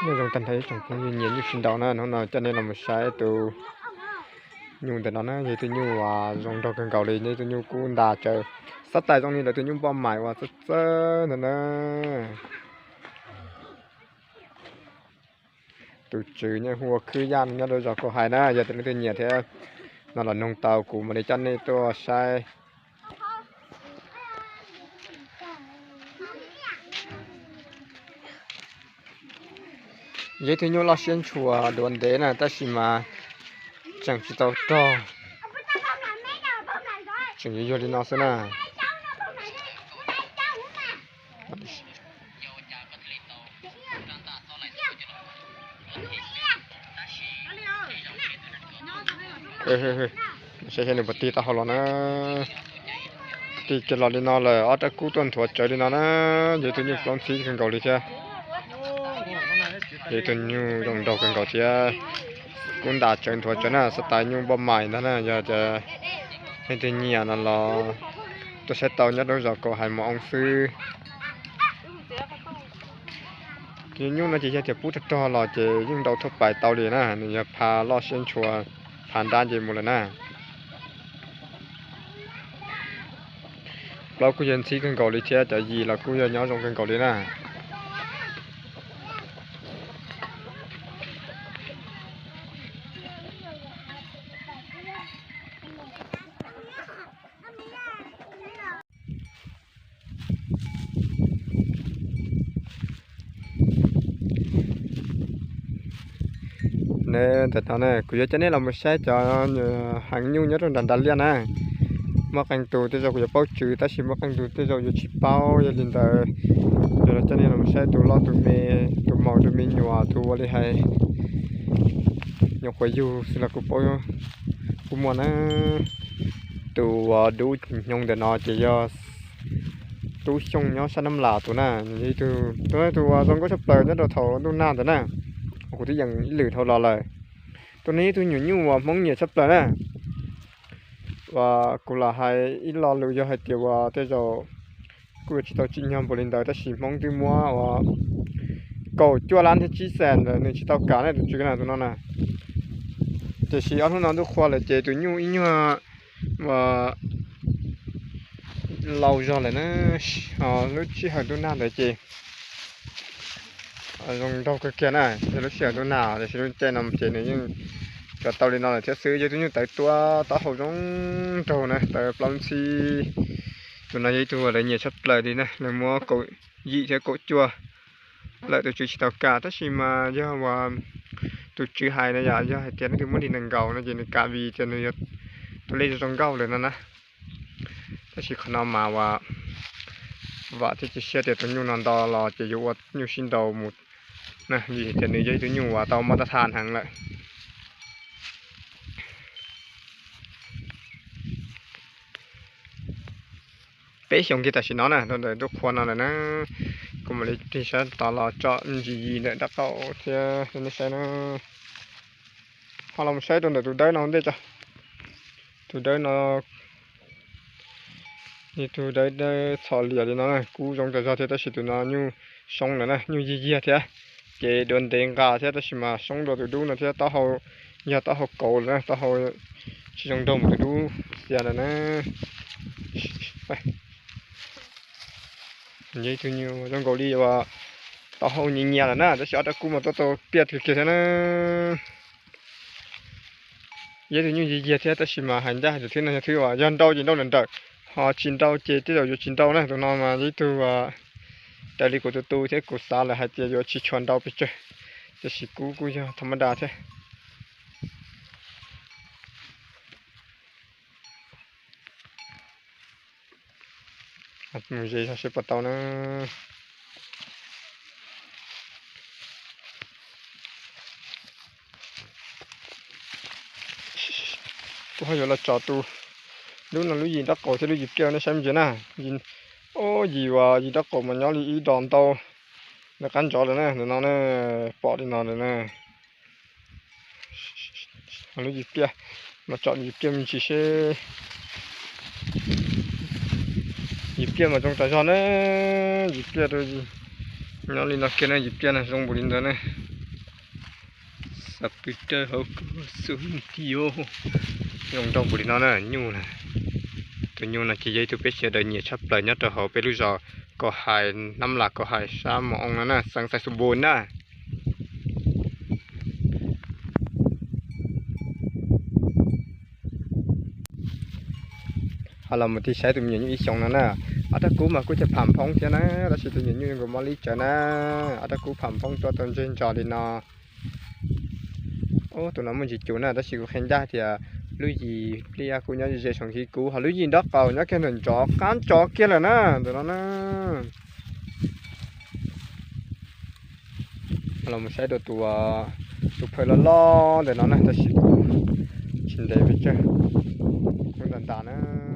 Nyob zoo tag nrho ib tsoom phooj ywg nyiam nyuj sib nraus na, hnub no coj nej los mus saib tus nyuj ntawm no na, yog ib tug nyuj uas zoo nraug kawg nkaus li, yog ib tug nyuj kub ntas tsawv, xab tais zoo li lawv tus nyuj npoj mais uas txawj txawj ntawd na. Tus tswv nyob hu ua Khwb Yaj nyob rau zos Kaus Hais na, yog tias leej twg nyiam thiab no los noog tau kuv mam li coj nej tuaj saib. Yog ib tug nyuj loj siab ntshua duav ntev na tab sis mas tseem tsis tau rog, tseem yuag yuag li no xwb na. Saib saib nws puas tig taub hau los na. Tig kiag los li no lawm, ob rab kub tuaj nthuav tsawv li no na. Yog ib tug nyuj plaub ntxhib kawg nkaus li thiab. Yog ib tug nyuj zoo nraug kawg nkaus thiab. Kub ntas tsawv nthuav tsawv na, xab tais nyuj npoj mais ntag na. Yog tias leej twg nyiam no los tuaj saib tau nyob rau zos Kaus Hais Mos Oo xwb. Tus nyuj no ces yog tias pub rog rog los ces yeej nrau thuaj pais tau li na, nws yog pha loj siab ntshua, pha nrab nce mus lawm na. Plaub kuj yog ntxhib kawg nkaus li thiab cov yim los kuj yog nyob zoo kawg nkaus li na. Ntawm no na kuv yuav coj nej los mus saib cov heev nyuj nyob rau nram nram liaj na. Muaj qee tus tej zaum kuv yuav paub tswv tab sis muaj qee tus tej zaum yuav tsis paub, yog li ntawd yuav los coj nej los mus saib tus loj tus me, tus maum tus me nyuam tus ua li hais nyuam qhuav yug xwb los kuj paub, kuj muaj na. Tus dub hnyoo ntawm no ces yog Tub Xyooj nyob sab Nab Las tus na, nws yog ib tug, tus no tus uas zoo nkauj tshaj plaws nyob rau thaum ntuj nag ntawd na, kuv twb yeem ib lwm dhau los lawm. Tus no yog ib tug nyuam nyuj uas Hmoob nyiam tshaj plaws na. Uas kuv lam hais ib lo lus yog hais tias uas tej zaum kuj yuav tsis tau tsim nyog npaum li ntawd tab sis Hmoob twb muab uas kaum cuaj lab thiab tsib xees ntawd nws tsis tau kam na tus tswv na tus no na. Tiam sis ob hnub no ntuj qhua lawm ces tus nyuj ib nyuag uas laus zog lawm na, ho lub sij hawm ntuj nag ntawd ces zoo nraug kawg kiag na, yog lub sij hawm ntuj nag tiam sis lub caij no ces nws yeej tsuas tau li no lawm thiab xwb. Yog tus nyuj tawv tuab taub hau zoo nraug na, tawv plaub ntxhib. Tus no yog ib tug lawv nyiam tshaj plaws li na, lawv muab kaum yim thiab kaum cuaj lawm tus tswv tsis tau kam tab sis mas yog uas tus tswv hais na yom, yog hais tias leej twg muab li nees nkaum no ces nws kam vim tias nws yog tus lej zoo nkauj lawm no na. Tab sis qhov no mas uas vam thiab cia siab tias tus nyuj no nto los ces yuav ua nyuj sib nraus mus na, vim tias nws yog ib tug nyuj uas tau mab tab thas heev lawm. Peb xyoos kiag tam sim no na, rau ntawm ntuj qhua no lawm na, kuv mam li tig sab tod los tsom ntsis yis ntawm nraub qaum thiab rau nej saib na. Ho los saib rau ntawm tus dawb no ua ntej tso. Tus dawb no yog tus dawb dawb txhos lias li no na, kub zoo tas zog thiab tab sis tus no nyuj soob lawm na, nyuj yiag yiag thiab, ces duav ntev nqa thiab tab sis mas soob dua tus dub no thiab taub hau yog taub hau kauv lawm na, taub hau tsis zoo nraug mus tus dub xiav lawm na. Yog ib tug nyuj zoo nkaus li uas taub hau nyias nyias lawm na, tab sis ob rab kub mas tuaj tau piaj kawg kiag thiab na. Yog ib tug nyuj yiag yiag thiab tab sis mas hais ncaj hais tias thwb no yog thwb uas yog nrau ces nrau nrawm nrawm, ho tsis nrau ces tej zaum yuav tsis nrau na. Tus no mas yog ib tug raws li kuv tus tu thiab kuv xav lawm hais tias yuav tsis tshua nrau pes tsawg, tiam sis kub kuj yog tha mab da thiab. Mus ze zog seb puas tau na. Kuv ho yuav los tsom tus dub no lub yim nraub qaum thiab lub yim pliaj nej saib me ntsis na. Yim, yim uas yim nraub qaum mas nyob li ib dos ntau ntawm qab ntsov lawm na, ntawm no na, pom li no lawm na. Lub yim pliaj, los tsom yim pliaj me ntsis seb. Yim pliaj mas zoo tas zog na, yim pliaj rau Nyob li no kiag na, yim pliaj na zoo npaum li ntawd na. Xav pw raws hauv kuv xub ntiag. Zoo nraug npaum li no na, nyuj na. Tus nyuj no ces yog ib tug peb sawv daws nyiam tshaj plaws nyob rau hauv peb lub zos Kaus Hais, Nab Las Kaus Hais, sab Mos Oo no na, xeev Xais Xus Npus na. Ho los mus tig saib tus me nyuam nyuj ib xyoos no na. Ob rab kub mas kuj cov pham phoob thiab na, tab sis tus nyuam nyuj nkaus mob li tsawv na. Ob rab kub pham phoob tuaj tau ntsej ntso li no. Ub, tus no muaj ntsis cus na, tab sis kuv qhia ncaj tias lub yim pliaj kuj nyob ze ze saum nqi kub, ho lub yim nraub qaum nyob kiag ntawm ntsov qab ntsov kiag lawm na, ntawm no na. Los mus saib dua tus, tus phawj loj loj ntawm no na, tab sis kuv tsis ntev pes tsawg, kuv ntas ntas na.